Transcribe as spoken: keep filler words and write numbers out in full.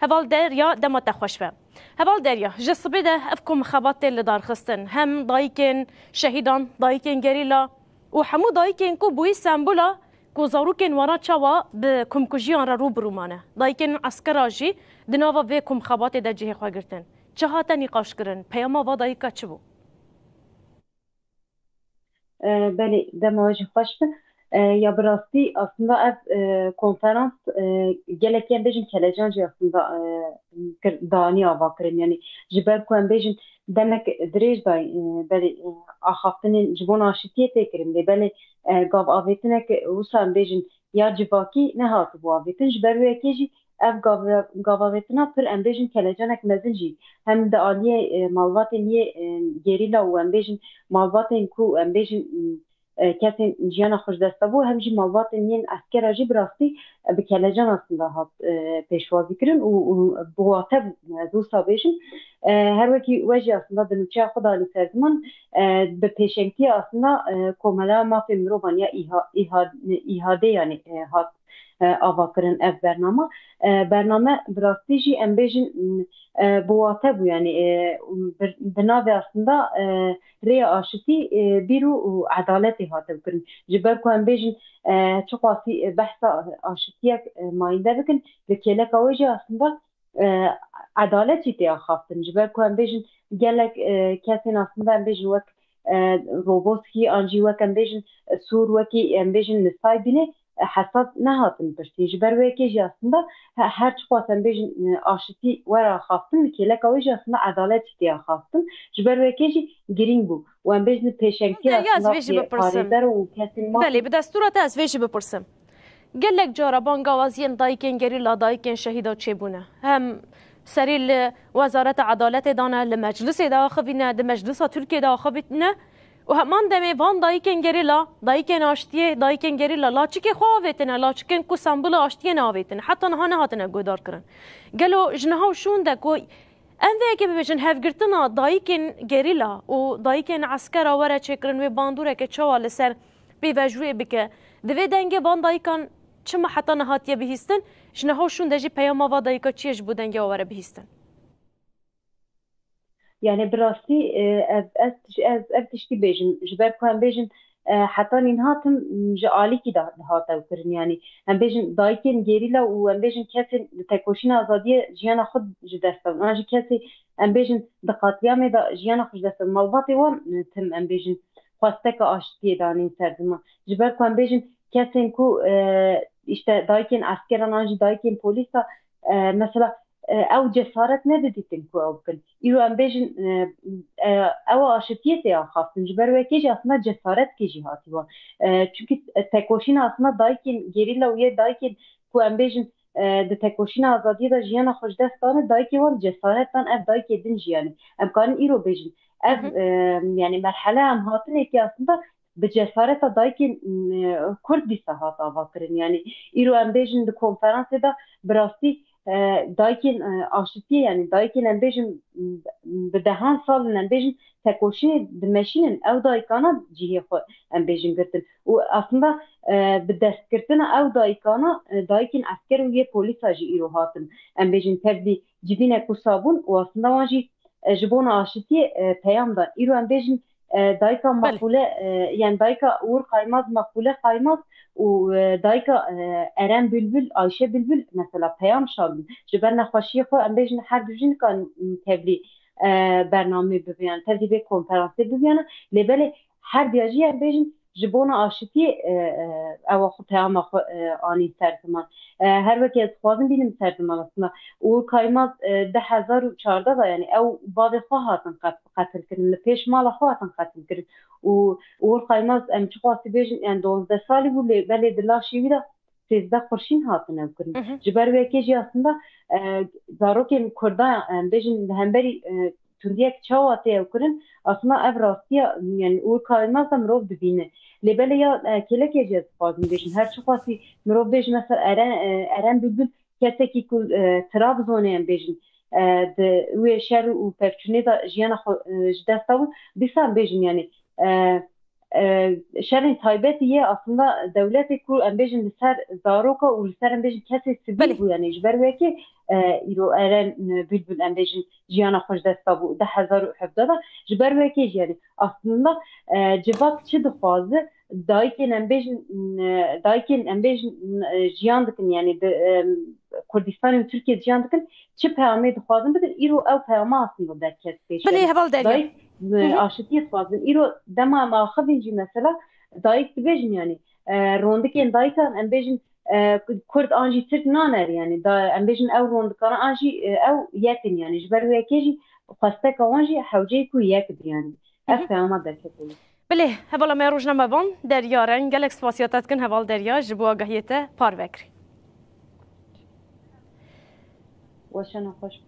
Heval Derya, dema te xweş be. Heval Derya, ji sibê de ev ku mixebat tê li dar xistin, hem dayikên şehîdan, dayikên gerîla û hemû dayikên ku bûyî sembola ku zarokên wana çawa bi komkujiyan re rû bi rû mane. Dayikên eskera jî di nava vê ku mixebatê de cihê xwe girtin. Çi hate nîqaşkirin? Peyama va dayika çi bû? E, belê, dema we jî xweş be. E, ya bi rastî aslında ev, e, konferans, e, gelek em bêjin kelecan jî aslında, e, kir, danî ava kirin. Yani ji ber ku em bêjin demek dirêj dayî, e, belê, e, axaftinên ji bona aşitiyê tê kirin. Lê belê, e, gav avêtinek wisa em bêjin ya civakî nehatibû avêtin. Ji ber wê yekê jî ev gav-, gavavêtina pir, em bêjin, kelecanek mezin jî hem di aliyê, e, malbatên yê, e, gerîla û, em bêjin, malbatên ku, em bêjin, e, kesên jiyana xwe ji dest dabû, hem jî malbatên yên eskera jî bi rastî, e, bi kelecan aslında hat, e, pêşwazî kirin û, û bi wate bû, ez wisa bêjim. E, her wekî we jî aslında di nûçeya xwe de alî ser ziman, e, bi pêşengtiya aslında, e, Komeleya Mafê Mirovan ya îha-, îha-, îhadê, yani, e, hat, e, ava kirin ev bername. E, bername bi rastî jî em bêjin, m, e, bi wate bû, yani, e, bi, bi navê aslında, e, rêya aşitî, e, bîr û, û edaletê hate kirin. Ji ber ku em bêjin, e, çiqasî, e, behsa aşitiyek, e, mayînde bikin, li kêleka wê jî aslında, e, edalet jî tê axaftin. Ji ber ku em bêjin gelek, e, kesên aslında em bêjin wek, e, Roboskî an jî wek em bêjin, e, Sûr, wekî em bêjin Nusaybînê, e, hesab nehatin pirsîn. Ji ber wê yekê jî aslında he-, her çiqas em bêjin, e, aşitî were axaftin, li kêleka wê jî aslında edalet jî tê axaftin. Ji ber wê yekê jî girîng bû. Û em bêjin pêşengtiya Derya, ez aslında vê jî pê-, bipirsim. Parêzer û kesên mafê Belê, bi destûra te ez vê jî bipirsim. Gelek cara bangawaziyên dayikên gerîla, dayikên şehîda çêbûne. Hem serî li Wezareta Edaletê dane, li meclisê de axivîne, di meclisa Tirkiyê de axivîne û heman demê van dayikên gerîla, dayikên aştiyê, dayikên gerîla laçikê xwe avêtine, laçikên ku sembola aştiyê ne avêtine. Heta niha nehatine guhdar kirin. Gelo ji niha û şûn de ku em vê yekê bibêjin hevgirtina dayikên gerîla û dayikên eskera were çêkirin wê bandoreke çawa li ser pêvajoyê bike. Divê dengê van dayikan çima heta niha hatiye bihîstin? Ji niha û şûn de jî peyama va dayika çi ye ji bo dengê we were bihîstin? Yani bi rastî, e, ev, ez, ez ev tiştî bêjim. Ji ber ku em bêjin, e, heta nîn hatim, m, ji alîkî de dihat ew kirin. Yani em bêjin dayikên gerîla û em bêjin kesên li tekoşîna azadiyê jiyana xwe ji dest dan. An jî kesê em bêjin di qatliyamê de jiyana xwe ji dest dan. Malbatê wan, e, tim em bêjin xwesteka aştiyê danîn ser ziman. Ji ber ku em bêjin kesên ku, e, işte dayikên eskeran an jî dayikên polîsa, e, mesela, e, ew cesaret nedidîtin ku ew bikin. Îro em bêjin, e, e, ew aşitiyê tê axaftin. Ji ber wê yekê jî aslında cesaretkê jî hatî wan. E, çünkü, e, tekoşîna aslında dayikên gerîla û yê dayikên ku em bêjin, e, di tekoşîna azadiyê de jiyana xwe ji dest dane, dayikê wan cesaret dan ev dayikê din jî, yani. Em karin îro bêjin. Ev, Hı hı. e, yani merhele em hatinê ki aslında bi cesareta dayikên, e, Kurd dîsa hat ava kirin. Yani îro em bêjin di konferansê de bi rastî, e, dayikên, e, aşitiyê, yani dayikên em bêjin, m, bi dehan sal in em bêjin tekoşînê dimeşînin, ew dayikana cihê xwe em bêjin girtin. Û aslında, e, bi destgirtina ew dayikana, e, dayikên esker û yê polîsa jî îro hatin. Em bêjin tevlî civînek wisa bûn û aslında wan jî, e, ji bona aşitiyê, e, peyam dan. Îro em bêjin, e, dayika Belê. Makbule, e, yani dayika Uğur Kaymaz, Makbule Kaymaz û, e, dayika, e, Eren Bülbül, Ayşe Bülbül mesela peyam şandin. Ji ber nexweşiyê xwe em bêjin her du jî nikarin tevlî, e, bernameyê bibînin, tevlî vê konferansê bibînin. Lê belê her diya jî em bêjin ji bona aşitiyê, e, e, ewa xwe peyama xwe, e, anî ser ziman. E, her wekî ez dixwazim bînim ser ziman aslında. Uğur Kaymaz, e, di hezar û çardeh de, yani ew bavê xwe hatin qet-, qetil kirin. Li pêş mala xwe hatin qetil kirin. Û Uğur Kaymaz, em çiqasî bêjin, yani duwazdeh salî bû, lê belê di laşê wî de sêzdeh qurşîn hatin ew kirin. Hı hı. Ji ber wê yekê jî aslında, e, zarokên Kurdan, em bêjin li hemberî, e, tundiyek çawa tê ew kirin, aslında ev rastiya, yani Uğur Kaymaz da mirov dibîne. Lê belê ya, e, kêlekê jî ez dixwazim bêjim. Her çiqasî mirov bêje mesela Eren, e, Eren Bülbül kesekî ku, e, Trabzonê em bêjin, e, di wê şer û pevçûnê de jiyana xwe, e, ji dest da bû, dîsa em bêjin yani, e, e, şerên taybetî yê aslında dewletê ku em bêjin li ser zaroka û li ser em bêjin kesê sivîl Belê. bû, yanî ji ber wekê, e, îro Eren Bülbül em bêjin jiyana xwe ji dest da bû di hezar û hevdeh de, ji ber wekê jî yanî aslında, e, civak çi dixwaze, dayikên em bêjin, e, dayikên em bêjin, e, jiyan dikin, yanî di, e, Kurdistanê û Tirkiye jiyan dikin, çi peyamê dixwazin bidin, îro ew peyama aslında derket pêş. Belê, Yanî heval Derya. dayik, e, Hı hı. aşitiyê dixwazin. Îro dema em axivîn jî mesela dayik dibêjin, yanî, e, rondikên dayikan em bêjin, e, Kurd an jî Tirk naner, yanî da, em bêjin ew rondikana an jî, e, ew yek in, yanî ji ber wê yekê jî xwesteka wan jî hewceyê ku yek bi, yanî Hı ev hı. peyama derketibû. Belê, hevala me rojnamevan Derya Reng, gelek spasiya te dikin heval Derya ji bo agahiyê te parve kirî. Weşana xweş.